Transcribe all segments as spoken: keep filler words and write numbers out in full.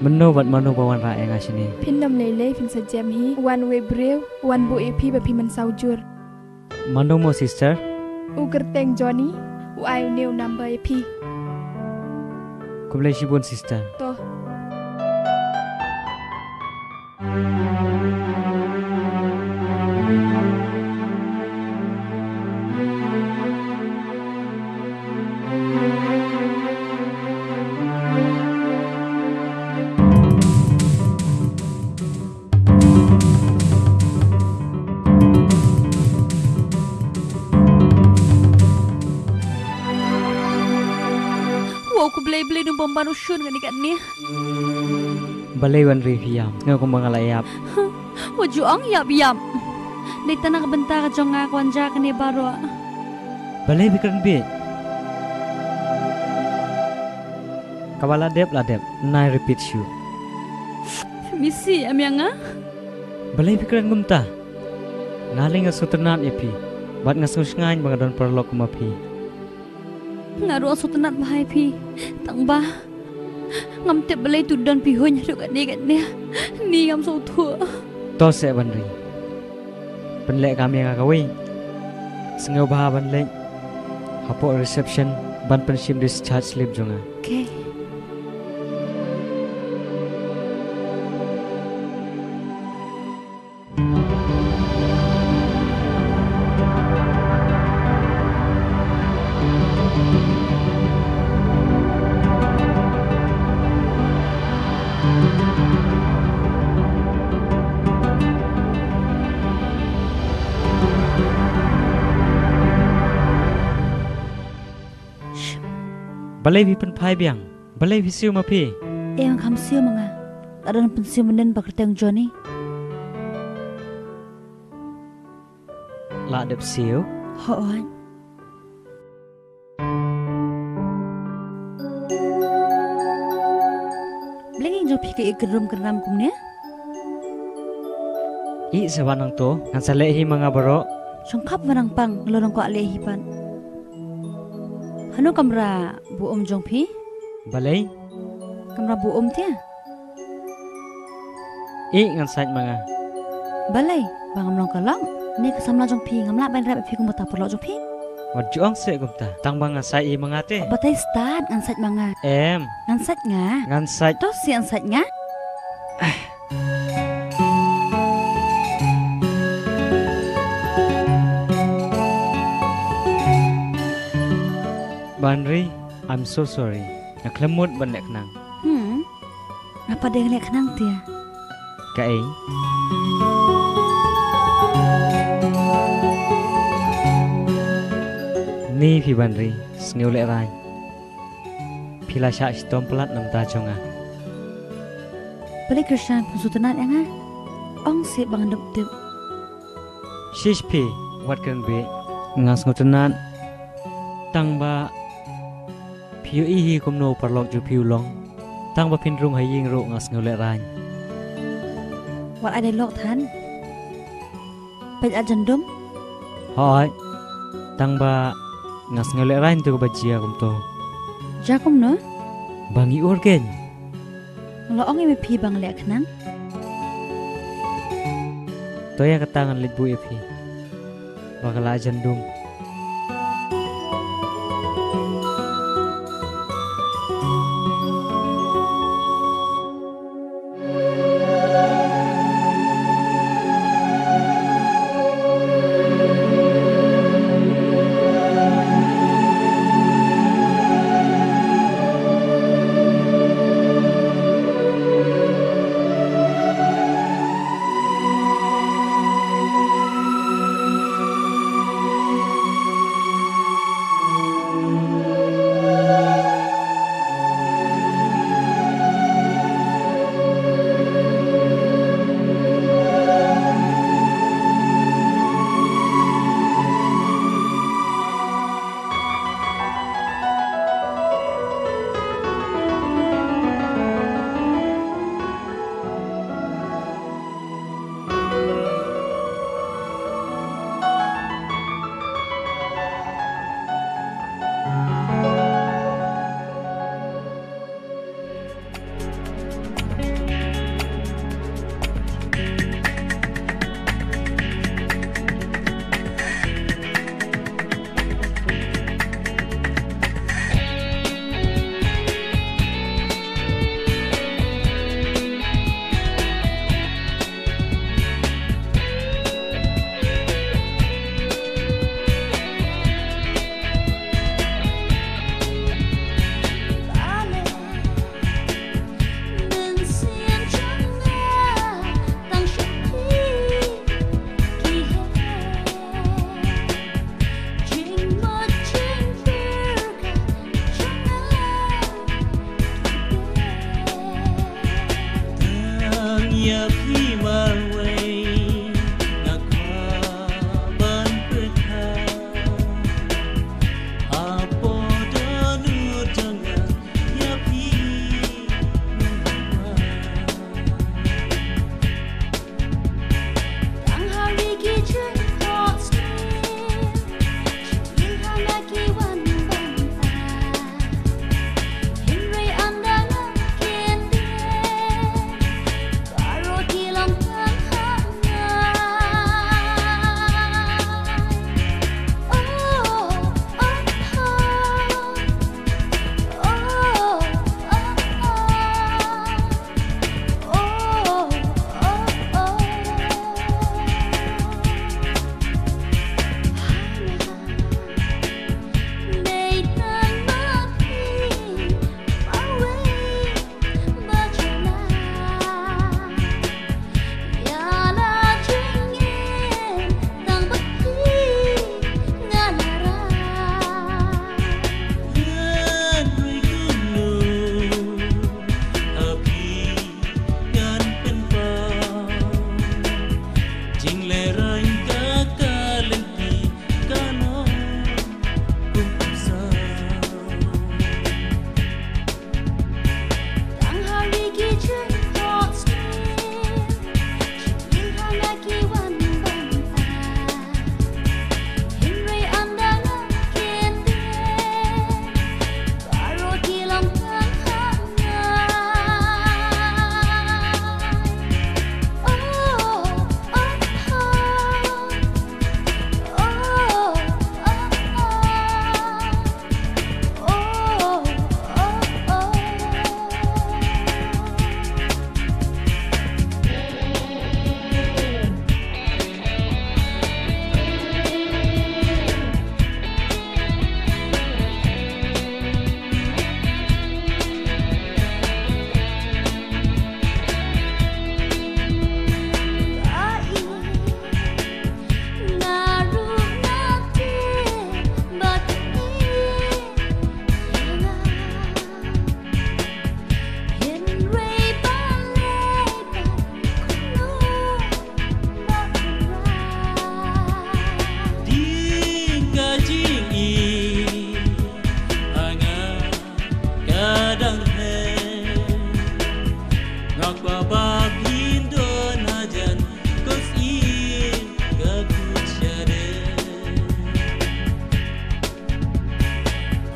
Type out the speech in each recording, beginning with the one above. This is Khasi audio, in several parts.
Mynno bad mano ba wanrah ïa nga shane? Phin nym lei lei, phin sa jem hi. Wan wei briew, wan buh ïa phi ba phi mynsaw jur. Mano mo sister? U kyrteng Johnny, u ai une u number ïa phi. Khublei shibun sister. To. Wow, khublei Blei, nang bym ban u shun kane kane. Balei Wanri phi ïam? Nga kumba nga la ïap. Wat ju ong ïap ïap. Dei tang na ka bynta ka jong nga ka wan jia kane baroh. Balei phi kren bieit? Kaba la dep la dep, nai repeat shuh. Phi mih sih em ïa nga? Balei phi kren kumta? Nga lei nga sngewtynnat ïa phi, bad nga sngewshngaiñ ba nga don paralok kum ma phi. Nga ruh nga sngewtynnat bha ïa phi, tang ba ngam tip balei to don phi huñ haduh katne katne. Ni ngam sngewthuh. To seh Wanri. Pynleh kam ïa nga kawei. Sngewbha ban leit hapoh reception ban pynshim discharge slip jong nga. Okay. Balei phi pynphai biang? Balei phi siew ma phi? Em, kham siew ma nga. La don pynsiew mynnin ba kyrteng Johnny. La dep siew? Hooid. Balei ngi jong phi ka ïa kynrum kynram kumne? Ïeh sa wan nangto, ngan sa leh hi ma nga baroh. Shongkhap wan nang pang, lo nang kwah leh hi pat. Hano kamra buh um jong phi? Balei? Kamra buh um te? Ïeh, ngan sait ma nga. Balei? Ba ngam long ka lok? Ne ka samla jong phi, ngam lah ban rep ïa phi kum uta paralok jong phi? Wat ju ong seh kumta. Tang ba ngan sait hi ma nga te. Batai stad, ngan sait ma nga. Em. Ngan sait nga. Ngan sait. To seh ngan sait nga. Wanri, I'm so sorry. Nga khlem mut ban leh khnang. Hmm. Nga pat dei nga leh khnang te. Kaei? Ni phi Wanri, sngew lehraiñ. Phi la shah shitom palat na ka bynta jong nga. Balei Krishan, phim sngewtynnat ïa nga? Ong seh ba ngam tip. Shish phi, wat kren bieit. Nga sngewtynnat. Tang ba phi ïohi hi kumno u paralok jong phi u long. Tang ba phin rung ha ïing ruh nga sngew lehraiñ. Wat ai dialogue than. Peit, ai jandum. Hooid. Tang ba nga sngew lehraiñ to kaba jia kumto. Jia kumno? Ba ngi urgen. Nga la ong ïa phi ba nga leh khnang. To ïa kata ngan leit buh ïa phi. Ba ka la jandum. Dang he, nga kwah ba phin don hajan, 'cause i ka kut shade.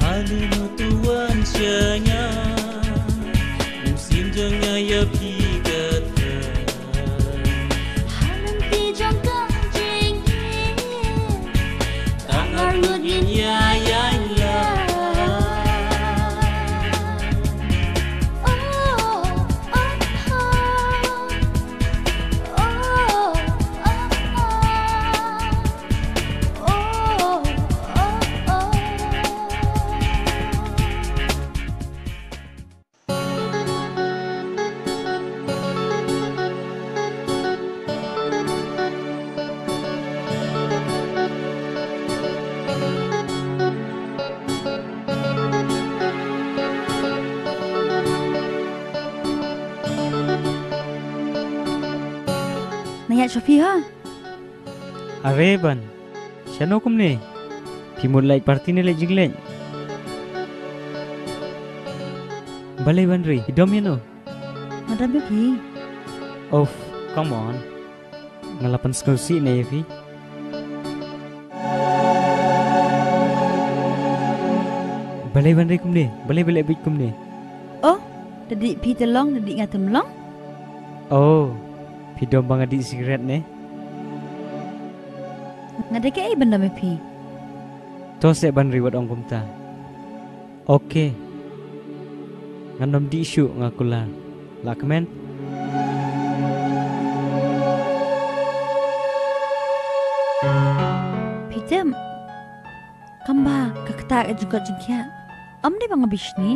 Halino to wan sha nga, u mynsiem jong nga ïa phi ka tha. Hangne jong ka jingim, tang arngut ngin ïa ïaid la. Oh, oh, oh. Oh, oh, oh. Oh, oh, oh. Nang ïa shopi ha? Are Ban, shano kumne? Phi mut leit party ne leit jingleit? Balei Ban ri, i dom ïano? Nga dom ïa phi. Of, come on. Nga la pynsngewsih ne ïa phi. Balei Ban ri kumne? Balei balei bit kumne? Oh, da dih phi te long, da dih nga te mlong? Oh, phi dom ba nga dih sikret ne? Nga dei kaei ban dom ïa phi? To seh Ban ri wat ong kumta. Okay. Ngan ym dih shuh nga kular. La kmen. Phi tip. Kam ba ka ktah ka jingkoit jingkhiah. Ym dei ba nga bishni.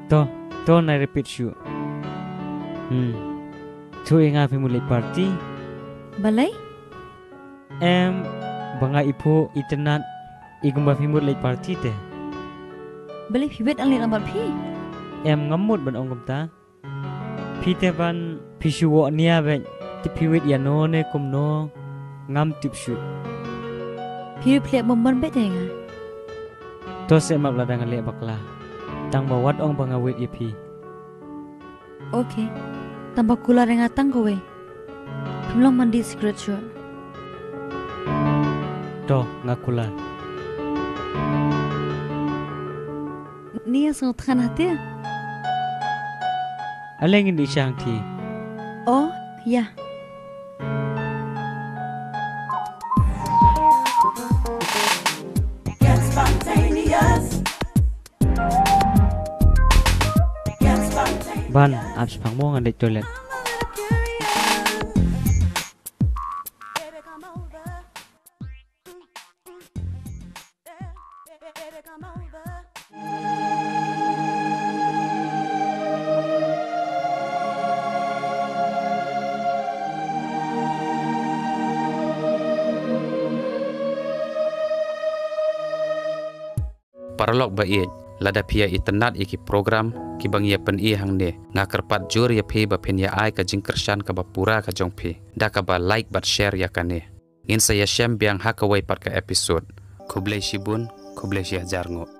To, to nai repeat shuh. Hmm. To ïa nga phi mut leit party. Balei? Em, ba nga iphuh itynnat i kumba phi mut leit party te. Balei phi wit an leit lang bad phi? Em, ngam mut ban ong kumta. Phi te Ban phi shu wok nia beit, te phi wit ïano ne kumno, ngam tip shuh. Phi wit phi leh bym ban beit te nga. To seh map lada nga leh bakla. Tang ba wat ong ba nga wit ïa phi. Okay. Tang ba kular ïa nga tang kawei. Phim long ban dih sikret shuh. To, nga kular. Ni ïa sngewthuh hangta. Ale ngin dih shang ti. Oh, ïa. Ban, ap shipang mo ngan leit toilet. Paralok ba ïeit, lada phi ïa itynnad ïa ki program kiba ngi ïa pyni hangne, nga kyrpad jur ïa phi ba phin ïa ai ka jingkyrshan kaba pura ka jong phi da kaba like bad share ïa kane. Ngin sa ïashem biang ha kawei pat ka episode. Khublei shibun, khublei shihajar nguh.